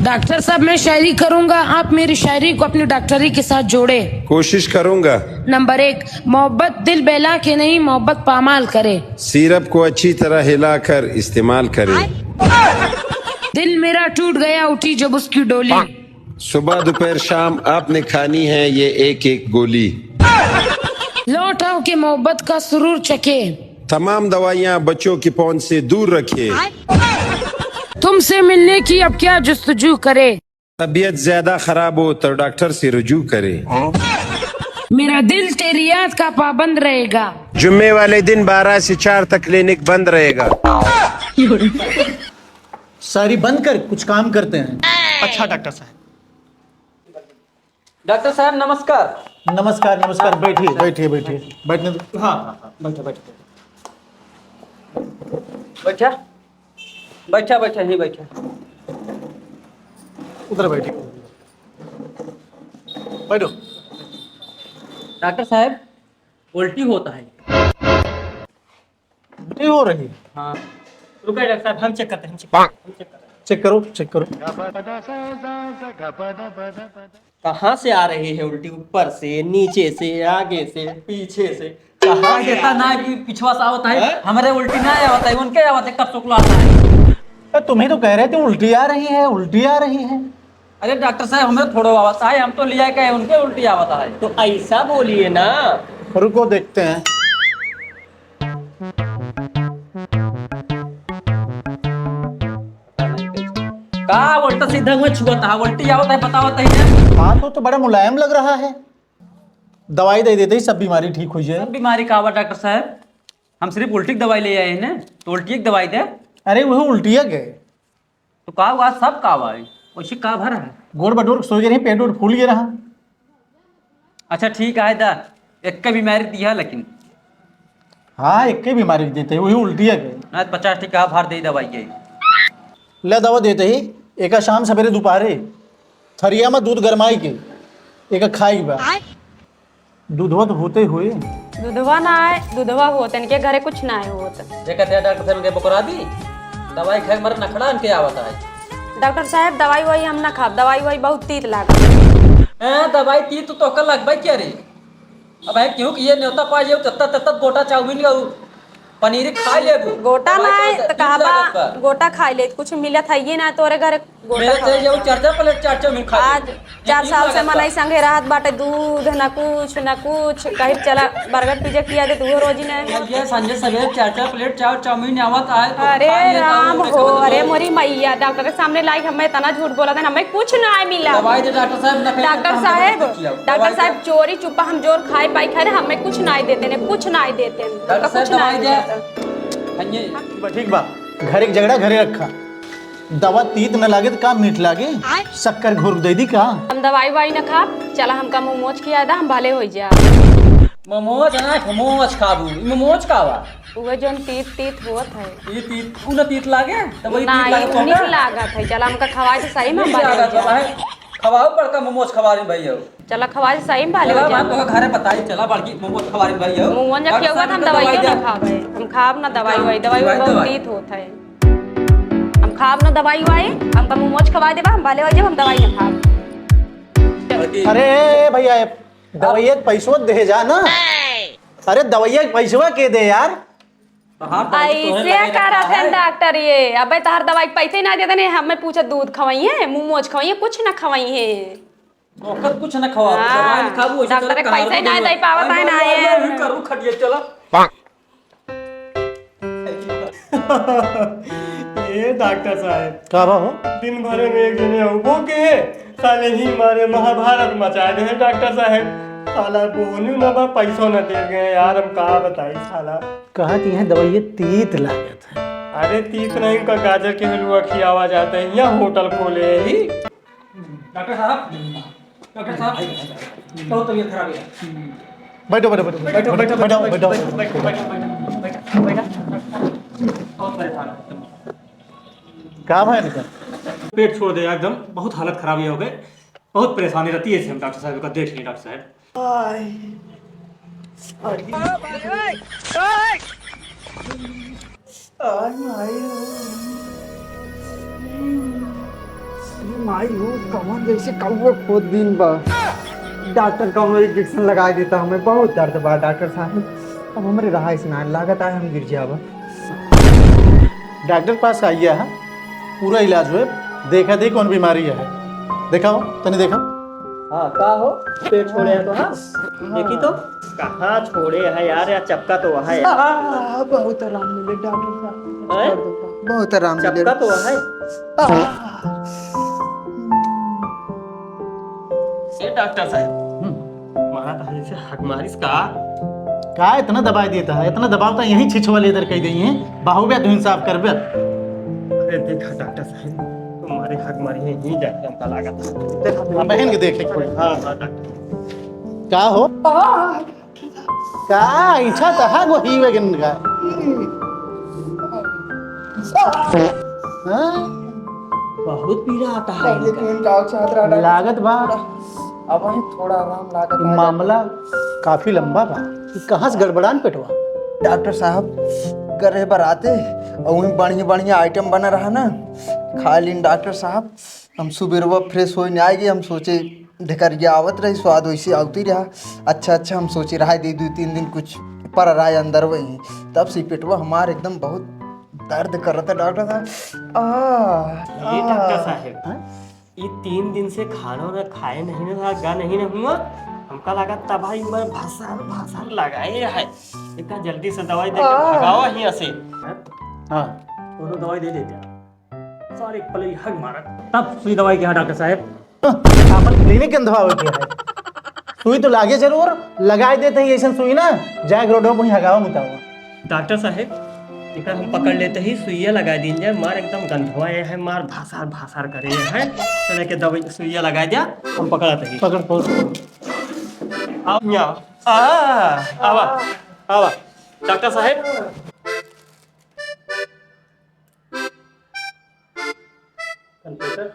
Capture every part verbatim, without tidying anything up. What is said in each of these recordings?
डॉक्टर साहब, मैं शायरी करूंगा, आप मेरी शायरी को अपनी डॉक्टरी के साथ जोड़े। कोशिश करूंगा। नंबर एक, मोहब्बत दिल बहला के नहीं, मोहब्बत पामाल करे। सिरप को अच्छी तरह हिलाकर इस्तेमाल करे। दिल मेरा टूट गया, उठी जब उसकी डोली। सुबह, दोपहर, शाम आपने खानी है ये एक एक गोली। लौट आओ के मोहब्बत का सुरूर चखे। तमाम दवाइयाँ बच्चों की पहुँच से दूर रखे। तुमसे मिलने की अब क्या जस्तजू करे। तबीयत ज्यादा खराब हो तो डॉक्टर से रुजू करे। मेरा दिल तेरी याद का पाबंद रहेगा। जुम्मे वाले दिन बारह से चार तक क्लिनिक बंद रहेगा। शायरी बंद कर, कुछ काम करते हैं। अच्छा डॉक्टर साहब। डॉक्टर साहब, नमस्कार। नमस्कार, नमस्कार। बैठिए, बैठिए, बैठिए। बैठने दो। हाँ, हाँ, हाँ, बैठो, बैठो। बैठा, बैठा, बैठा, यहीं बैठा। उधर बैठिए। बैठो। डॉक्टर साहब, उल्टी होता है। उल्टी हो रही है? हाँ। रुको डॉक्टर साहब, हम चेक करते हैं, हम चेक करते हैं, हम चेक करते हैं। चेक करो, चेक करो। कहाँ से आ रही है उल्टी? ऊपर से, नीचे से, आगे से, पीछे से? कहाँ से देता आ ना रही है? कि पिछवा से आवत है, हैं? हमरे उल्टी ना आवत है, उनके आवत है, कब सुकला आता है। ए, तुम ही तो कह रहे थे उल्टी आ रही है, उल्टी आ रही है। अरे डॉक्टर साहब, हमें थोड़ो आवत है, हम तो लिया के उनके उल्टी आवत है। तो ऐसा बोलिए ना। रुको, देखते हैं। का उल्टा सीधा मुँह छुअत है, उल्टी आवत है, बतावत है ना। हाँ, तो, तो बड़ा मुलायम लग रहा है। दवाई दे देते ही सब बीमारी ठीक हो जाए। सब बीमारी का बा डॉक्टर साहब? हम सिर्फ उल्टी की दवाई ले आए हैं ना, तो उल्टी की दवाई दे। अरे, वो उल्टिया के। तो का हुआ, सब का हुआ है? वैसे का भर है? गोड़ बटोर के सो गए रही, पेट उट फूल गया रहा। अच्छा ठीक है दा, एक का बीमारी दिया लेकिन। हाँ, एक के बीमारी देते, वही उल्टिया के। आज पचास ठी का भार दे दवाई के। ले दवा देते ही, एका शाम सवेरे दोपहरे थरिया में दूध गरमाई के एका खाई के बा। दूधवा तो होते हुए। दूधवा ना आए, दूधवा होते, इनके घरे कुछ ना आए होत। जे कहते हैं डॉक्टर साहब इनके बकरा दी, दवाई खाए के मारे नखड़ा इनके आवत है। डॉक्टर साहब, दवाई ववाई हम ना खाब, दवाई ववाई बहुत तीत लागत। हैं, दवाई तीत तो तोहका लगबे क्या रे? अब है क्यों कि ये न्योता पाई, ये तत्ता तत्ता गोटा चाउमीन का पनीर खा लेबू। गोटा दवाई ना है, तो तो तीत कहा बा, लागत बा। गोटा खाई ले, कुछ मिलत है ये ना तोरे घर। गोटा मेरे खावा। ते ये चार चार प्लेट चार चाउमीन खा आज ले। चार साल से मनई संगे रहत बाटे, दूध, न कुछ, न कुछ। कहीं चला बर्गर पिज्जा खिया दे, तू रोजी नहीं। ये संजय सवेरे चार चार प्लेट चार चाउमीन आवत आए तो अरे खा लेता राम हूँ, हो, अरे मोरी मैया, डॉक्टर के सामने लाइक हमें इतना झूठ बोला था, हमें कुछ ना मिला। दवाई दे डॉक्टर साहब, ना डॉक्टर साहब, डॉक्टर साहब चोरी चुप्पा हम जोर खाए पाई खाए, हमें कुछ ना देते ने, कुछ ना देते ने, डॉक्टर साहब कुछ ना दवाई दे। ठीक बा, ठीक बा, घर एक झगड़ा घरे रखा। दवा तीत न लागे त का मीठ लागे? आय। शक्कर घोर दे दी का? हम दवाई वाई न खाब, चला हमका मोमोज खिया दा, हम भले होई जा। मोमोज ना, मोमोज खाबू। ई मोमोज का बा? उहे जौन तीत तीत होत है। ई तीत, उ न तीत लागे? त वही तीत ना, लागे ई तोहका? नीक लागत है। चला हमका खवाए तो सही में नीक भले लागत होई जा। बा, है। खवाओ बड़का मोमोज खवा रही भैया। चला खवाई सही में भाले चला हो जाए। भाई, तोहका घरे बताई, चला बड़की मोमोज खवारी भाई हो। मोमोज जब डॉक्टर खियाउबा साहब त हम के दवाई दवाई ना दे। खाबे। हम खाब ना दवाई वाई, दवाई दवाई, बहुत दवाई। तीत होत है। हम खाब ना दवाई वाई, हमका मोमोज खवाई देबा, हम भाले हो जाब, हम दवाई ना खाब। बड़की अरे, ए, ए, भैया, ए, दवाइया के पैसवा दे जा ना। अरे, दवाइया के पैसवा के दे यार? तो हाँ, तो तोहे ऐसे लगे करत रखा है है। डॉक्टर ये। अबे तोहर दवाई के पैसे ना देते ने, हमें पूछे दूध खवाइए, मोमोज खवाइए, कुछ ना खवाइए। ओकर कुछ न खवाओ, हाँ, दवाई न खाबू, वैसे डॉक्टर चला के पैसा ही कहां ना दे पावत है, ना अरे, ये। अरे, करू खटिया, चला। ए डॉक्टर साहब। का बा हो? दिन भर में एक जने हो, वो के साले ही मारे महाभारत मचा दे हैं डॉक्टर साहब। साला बोहनी ना बा, पैसो ना दे गए यार, हम का बताई साला। कहा कि यह दवाई तीत लागत है। अरे तीत नहीं, उनका गाजर के हलवा खियावा जाता है, यहाँ होटल खोले ही। डॉक्टर साहब, डॉक्टर साहब, बहुत तबीयत खराब है। बैठो, बैठो, बैठो, बैठो, बैठो, बैठो, बैठो, बैठो, बैठो, बैठो, बैठो, बैठो, बैठो। बहुत परेशान हूँ। का भा इनका? पेट छोड़ दे एकदम, बहुत हालत खराब ही हो गए, बहुत परेशानी रहती है इसे हम डॉक्टर साहब का देख लिए डॉक्टर साहब। आय। आय। आय, आय, आय। माई हो, कवन जैसे कौआ खोद दिन बा। डॉक्टर कौनो इंजेक्शन लगाइ देता हमें, बहुत दर्द बा डॉक्टर साहब। अब हमरे रहाइस ना लागत है, हम गिर जाबा। डॉक्टर पास आइया है, पूरा इलाज होए, देखा दे कौन बीमारी है, देखाओ, तनी देखा। हाँ, का हो? पेट छोड़े है तो, हाँ? देखी तो, कहाँ छोड़े है यार, या चपका तो है। आ, बहुत आराम मिले डॉक्टर साहब। हैं? बहुत आराम मिले। चपका तो है। आ। ए डॉक्टर साहब, हम्म। मारा तो जैसे हक मारिस का। का इतना दबाइ देता है? इतना दबाव तो यहीं छिछवा लेदर कइ देई है। बाहु बे, तुहिन साफ करबे। अरे देखा डॉक्टर साहब, तुम्हारे हक मारी है, यहीं जाके हमका लागत है। देखा, देखा। बहन के देखे के पड़ी। हाँ, हाँ, डॉक्टर। का हो? का इच्छा तहा गो ही वेगन का? हाँ? बहुत पीड़ा आता है पहले इनका। तीन का चाहत रहा डॉक्टर लागत बा। साहब, अब वही थोड़ा आराम लागत ई आ मामला जाता। काफी लंबा बा। ई कहाँ से गड़बड़ान पेटवा? डॉक्टर साहब, घरे बराते और वहीं बढ़िया बढ़िया आइटम बना रहा ना, खा लीन डॉक्टर साहब। हम सुबेरवा फ्रेश होइने आइ गए, हम सोचे ढेकरिया आवत रही, स्वाद वैसे आवती रहा। अच्छा, अच्छा, हम सोचे रहा दे दू तीन दिन कुछ पर रहा अंदर वही, तब से पेटवा हमार एकदम बहुत दर्द करत है डॉक्टर साहब। आ, ये आ। डॉक्टर साहब, हाँ? ये तीन दिन से खाना ना खाए नहीं ना, गा नहीं ना हुआ, हमका लगा तबाही में भाषा भाषा लगाए है। इतना जल्दी से दवाई दे के आ। भगावा हियाँ से। हाँ। कोनो दवाई दे देते। सारे पलई हग मारत। तब सुई दवाई के यहाँ डॉक्टर साहब। आपन क्लिनिक गंधवावे के है। सुई तो लागे जरूर, लगाए देते ही ऐसन सुई ना, जाए रोडो को ही हगावा मुतावा। डॉक्टर साहब, एकर हम पकड़ लेते ही सुइया लगा दीन जाए, मार एकदम गंधवा ये है, मार भासार भासार करे ये है। चले के दवाई सुइया लगा दिया, हम पकड़ते ही। पकड़, पकड़। आओ यहाँ। आ, आवा, आवा। डॉक्टर साहब। कंप्यूटर।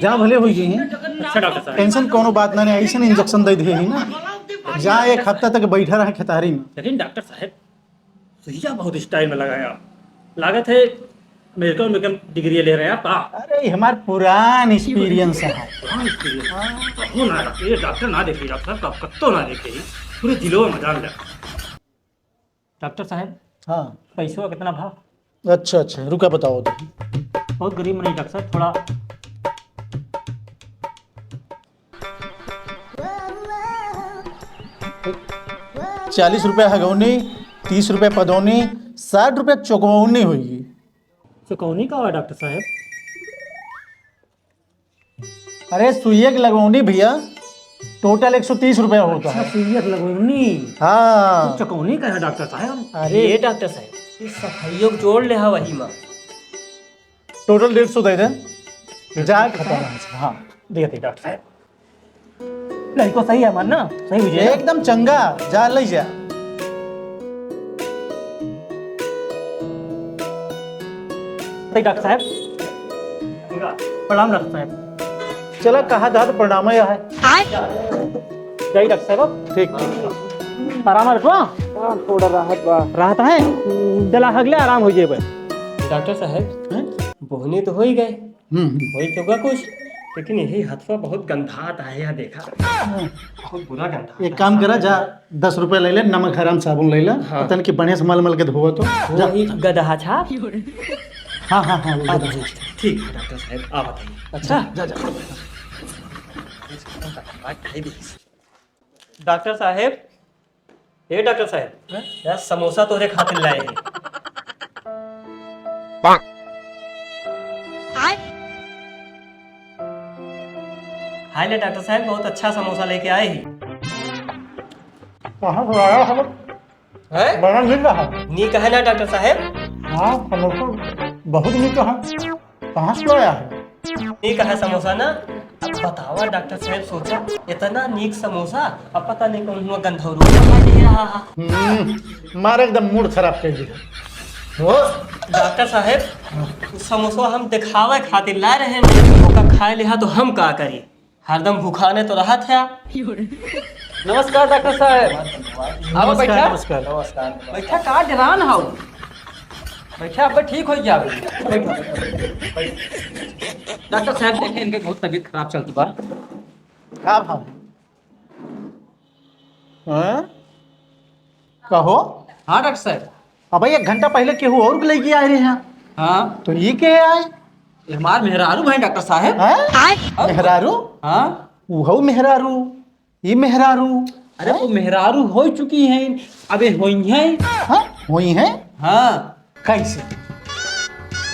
जा भले हो गई हैं। अच्छा डॉक्टर साहब। टेंशन कोनो बात ना, नहीं ऐसे इंजेक्शन दे दिए ही ना। जा एक हफ्ता तक बैठा रहे खेतारी में। लेकिन डॉक्टर साहब, सुइया बहुत स्टाइल में लगाया। लागत है अमेरिका में डिग्री ले रहे हैं आप। अरे, ये हमार पुरान एक्सपीरियंस है। पुरान एक्सपीरियंस। हाँ। कहो ना डॉक्टर, ये डॉक्टर ना देखिए, डॉक्टर साहब, कब कत्तो ना देखे ही। पूरे जिलों में मजा आ गया। डॉक्टर साहब, हाँ। पैसवा कितना भा? अच्छा, अच्छा, रुका बताओ तो। बहुत गरीब मनई डॉक्टर साहब, थोड़ा चालीस रुपया हगौनी, तीस रुपया पदौनी, साठ रुपया चुकौनी होई। चुकौनी का हुआ डॉक्टर साहब? अरे सुइया के लगौनी भैया, टोटल एक सौ तीस रुपया होता अच्छा, है। सुइया के लगौनी। हाँ। तो चुकौनी का है डॉक्टर साहब? अरे। ये डॉक्टर साहब, ये सफाइयों को जोड़ ले हा वही में। टोटल डेढ़ सौ दे दे। जा, खत्म है। हाँ। दिया थी डॉक्टर साहब। लड़को सही है हमार ना? सही बुझे ना? एकदम चंगा, जा ले जा। सही डॉक्टर साहब। प्रणाम डॉक्टर साहब। चला, कहा था तो प्रणाम ही है। जाई डॉक्टर साहब। ठीक, ठीक। आराम है बा? हाँ, थोड़ा राहत बा। राहत है? हम्म। चला, अगले आराम हो जाए बा। डॉक्टर साहब, हैं? बोहनी तो हो ही गए। हम्म, हम्म। वही तो होगा कुछ, लेकिन यही हथवा बहुत गंधात है, यहाँ देखा। हम्म। बहुत बुरा गंधात एक है। काम करा, जा, दस रुपया ले ले, नमक हराम साबुन ले ले, हाँ। पता नहीं कि बढ़िया से मल मल के धोवा तो। जा। वही गदहा छा। हाँ, हाँ, हाँ, वो अच्छा, गदहा। ठीक है डॉक्टर साहब, आप बताइए। अच्छा। जा, जा, जा। डॉक्टर साहेब, ए डॉक्टर साहेब, हैं? यार समोसा तोरे खातिर लाए हैं। खाए ले डॉक्टर साहेब, बहुत अच्छा समोसा लेके आए ही। कहाँ से लाया हो? हैं? बड़ा नीक रहा। नीक है ना डॉक्टर साहेब? हाँ, समोसा बहुत नीक है। कहाँ से लाया है? नीक है समोसा ना? अब बतावा डॉक्टर साहेब, सोचा इतना नीक समोसा, अब पता नहीं कौन हुआ गंधौरू खा लिया। हम्म, मार एकदम मूड खराब कर दिया। हो? डॉक्टर साहेब, समोसा हम दिखावे खातिर लाए रहे, ओका खाए लिहा तो हम का करी? हरदम भुखाने तो रहत है। नमस्कार डॉक्टर साहेब। आओ, नमस्कार, बैठा। नमस्कार। बैठा, का डरान हाउ? बैठा, अब ठीक हो जाओ। डॉक्टर साहेब, देखे, इनके बहुत तबीयत खराब चलती बा। का भाव? हाँ? कहो? हाँ डॉक्टर साहेब। अबे एक घंटा पहिले केहू और के लइके आए रहे हैं। हाँ। तो ये के आए? ये हमार मेहरारू भाई डॉक्टर साहेब। हाँ? और मेहरारू? हाँ। उहौ मेहरारू, ई मेहरारू। अरे, हैं? वो मेहरारू हो चुकी हैं, अबे होई हैं। हाँ, होई हैं? हाँ। कैसे?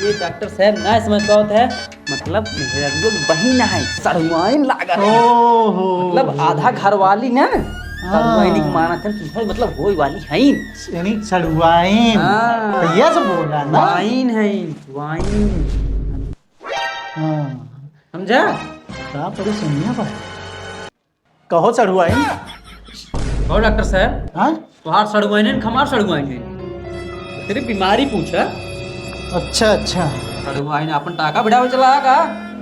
ये डॉक्टर साहेब ना समझ पावत है, मतलब मेहरारू बहिन है, सड़ुआइन लागत है। ओहो। मतलब आधा घर वाली ना, हाँ। सड़ुआइन के मानत है, कि भाई मतलब होई वाली है। यानी सड़ुआइन। हाँ। तो ये सब बोल रहा है ना? वाइन है, वाइन। हाँ। समझा? का परेशानियाँ बा? कहो सड़ुआइन। कहो डॉक्टर साहेब। हाँ? तोहार सड़ुआइन है, हमार सड़ुआइन है। तेरी बीमारी पूछा। अच्छा, अच्छा। सड़ुआइन अपन टाका बढ़ावे चला है का?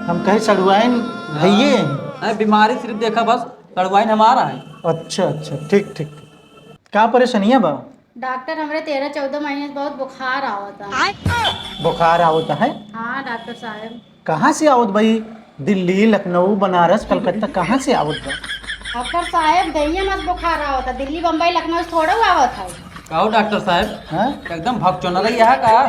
हम कहे सड़ुआइन हाँ। भइये हैं। नहीं, बीमारी सिर्फ देखा बस, सड़ुआइन हमारा है। अच्छा, अच्छा, ठीक, ठीक। का परेशानियाँ बा? डॉक्टर, हमरे तेरह चौदह महीने से बहुत बुखार आवता। बुखार आवता है? हाँ डॉक्टर साहेब। कहाँ से आवत बा ई? दिल्ली, लखनऊ, बनारस, कलकत्ता, कहाँ से आवत बा? डॉक्टर साहेब, देहिया में से बुखार आवता, दिल्ली, बम्बई, लखनऊ से थोड़ा आवत है। कहो डॉक्टर साहेब, हाँ? एकदम भकचोनल ही है का?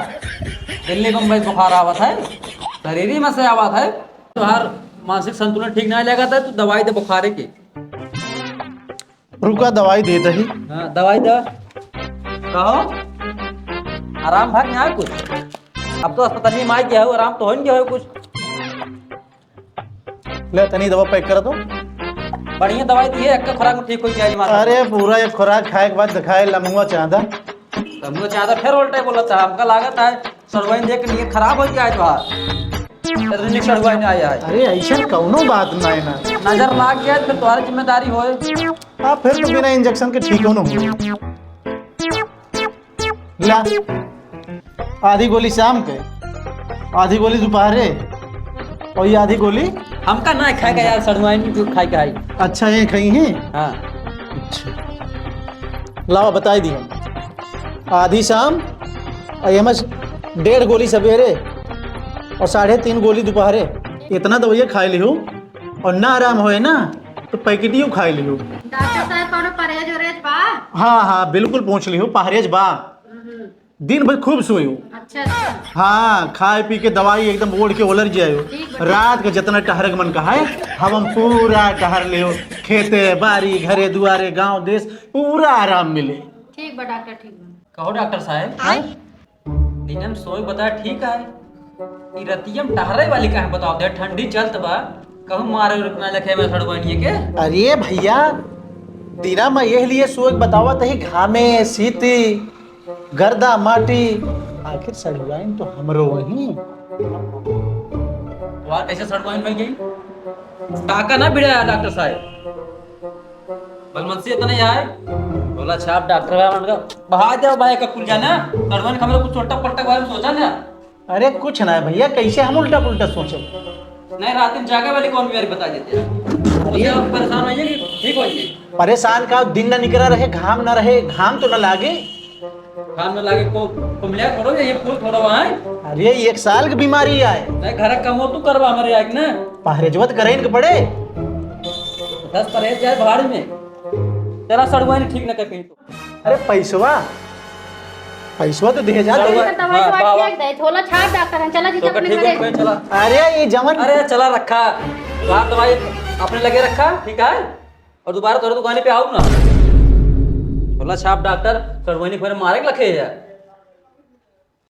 दिल्ली, बम्बई से बुखार आवत है, शरीर ही में से आवत है। तोहार मानसिक संतुलन ठीक नहीं लगा था, तू दवाई दे बुखारे के। रुका, दवाई दे दही। हाँ, दवाई दे। कहो, आराम भा नहीं आया कुछ? अब तो अस्पताल में आ गया हो, आराम तो हो नहीं गया हो कुछ। ले, तनी दवा पैक कर दो। बढ़िया दवाई दी है, एक खुराक में ठीक हो जाए माता। अरे, पूरा एक खुराक खाए के बाद दिखाए लमुआ चांदा। लमुआ चांदा फिर उल्टा बोला था, हमका लागत है सड़ुआइन देख के नीयत खराब हो जाए तो। इतनी सड़ुआइन आया है। अरे, ऐसा कौनो बात नहीं ना। नजर लाग गया, फिर तुम्हारी जिम्मेदारी होए। हाँ, फिर तो बिना इंजेक्शन के ठीक होनो हो। ला, आधी गोली शाम के, आधी गोली दोपहरे, और ये आधी गोली हमका ना खाए का यार, सड़ुआइन जो खाए का है। अच्छा, ये खाई है? हाँ। अच्छा, लावा, बताई दी हम। आधी शाम, और ये में डेढ़ गोली सवेरे, और साढ़े तीन गोली दोपहरे। इतना दवाइया खाए लिहू, और ना आराम होए ना, तो पैकेटियो खाए लिहू। डॉक्टर साहब, कौनो परहेज उरहेज बा? हाँ, हाँ, बिल्कुल पूछ लिहू, परहेज बा। हम्म। दिन भर खूब सोयो। अच्छा, अच्छा। हाँ, खाए पी के दवाई एकदम ओढ़ के ओलर जायो। ठीक बा। रात के जितना टहरे के मन कहाए, हम पूरा टहर लेओ। खेते, बारी, घरे, दुआरे, गांव, देश, पूरा आराम मिले। ठीक बा डॉक्टर, ठीक बा। कहो डॉक्टर साहब, हाँ? दिनम सोए बता ठीक है, ई रतियम टहरे वाली काहे बताओ दे, ठंडी चलत बा, कहूँ मारे रुकना लखे में सड़ुआनिए के। अरे भैया, दिना में यह लिए सोए बतावत ही, घामे, सीती, गर्दा, माटी, आखिर सड़ुआइन तो हमरो वही। वाह, कैसे सड़ुआइन बन गई? टाका ना बिड़ा डॉक्टर साहब। बलमनसी इतना ही आए। बोला, "अच्छा, आप डॉक्टर बा, मन का बहा जाओ भाई का कुल जाना, तड़वन खबर कुछ उल्टा पलटा के बारे में सोचा ना।" अरे, कुछ ना है भैया, कैसे हम उल्टा पुल्टा सोचे? नहीं, रात दिन जागे वाली कौन बीमारी बता देते हैं? अरे। आप परेशान होइए कि ठीक होइए। परेशान का, दिन ना निकला रहे, घाम ना रहे, घाम तो ना लागे। घाम ना लागे, को, कुमलिया थोड़ो, ये फूल थोड़ो वहाँ है। अरे, एक साल की बीमारी आए। नहीं, घर का कमो तू करवा हमारे आग ना। पहरेजवा तो करे इनके पड़े। दस परहेज जाए भाड़ में। तेरा सड़ुआ ने ठीक न कर कहीं तो। अरे पैसवा, पैसवा तो दे जा। सड़ुआ, ठीक है, दवाई हाँ, सवाई बाबा। फेंक दे, झोला छाप डॉक्टर हैं, चला जी, तो अपने ठीक घरे। है, चला। अरे ये जवन अरे चला रखा, रात दवाई अपने लगे रखा, ठीक है? और दोबारा तोरे दुकान पे आऊँ ना। झोला छाप डॉक्टर, सड़ुआनी पर मारे के लखे है।